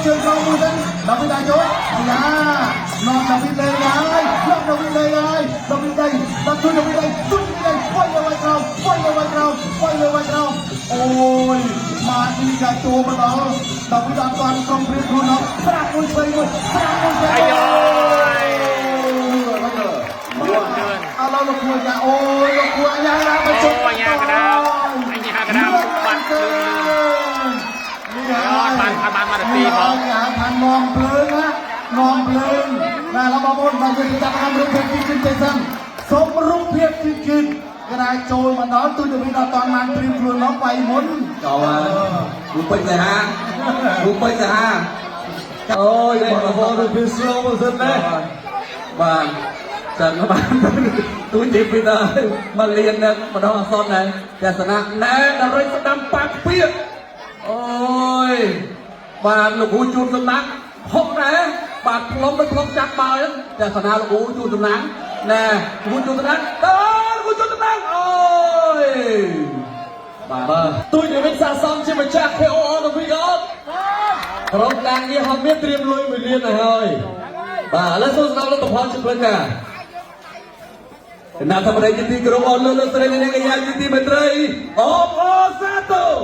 ជើងក្រោមមួយទៅដាវីតអាចចូលអាយ៉ានាំដាវីតលេងហើយនាំដាវីតលេងហើយដាវីតដៃដល់ជួយដាវីតដៃជួយដាវីតដៃវាយលើវាយក្រោមវាយលើវាយក្រោមវាយលើវាយក្រោមអូយម៉ាឌីកាចូលមកដល់ដាវីតអត់បានក្រុមព្រៀងខ្លួនដល់ត្រាក់មួយឆ្វេងមួយត្រាក់មួយឆ្វេង អាយយ ឥឡូវលោកគួរយ៉ាអូយលោកគួរអាយ៉ាឡាបញ្ចុះ អូអាញាកដាវអាញាកដាវបាត់លឿនលឿន នេះ អត់បានបានមកទីផង គេហៅថានាំភ្លើងណានាំភ្លើងណាឥឡូវបងប្អូនបើយើងចាប់តាមរូបភាពទីជិនទេសិនសូមរូបភាពទីជិនគេថាចូលមកដល់ទូទៅវិញដល់តន់បានត្រៀមខ្លួនមកវាយមុន ចូលហើយគូពេជ្រសីហាគូពេជ្រសីហា អូយបងប្អូនទៅពីស្លងមកសិនណា បាទចឹងបានទូជីពីដល់មកលៀននឹងម្ដងអសនដែរទស្សនៈណែដល់រិចស្ដាំប៉ាក់ពៀកអូយបាទលោកគ្រូជួនសំណាក់ហុកដែរបាទផ្លុំដូចផ្លុំចាប់បាល់ទស្សនៈលោកគ្រូជួនសំណាក់ណែគ្រូជួនសំណាក់តើគ្រូជួនសំណាក់អូយបាទ បាទទូចវិទ្យាស័ក្តិសមជាម្ចាស់ KO on the week អត់ក្រុមការងារហត់មានត្រៀមលុយ1លានទៅហើយបាទឥឡូវសូមស្ដាប់លទ្ធផលជាផ្លូវការ គណៈធម្មរាជជាទីគោរពអរលោកលោកស្រីអ្នកនាងកញ្ញាជាទីមេត្រីអបអរសាទរ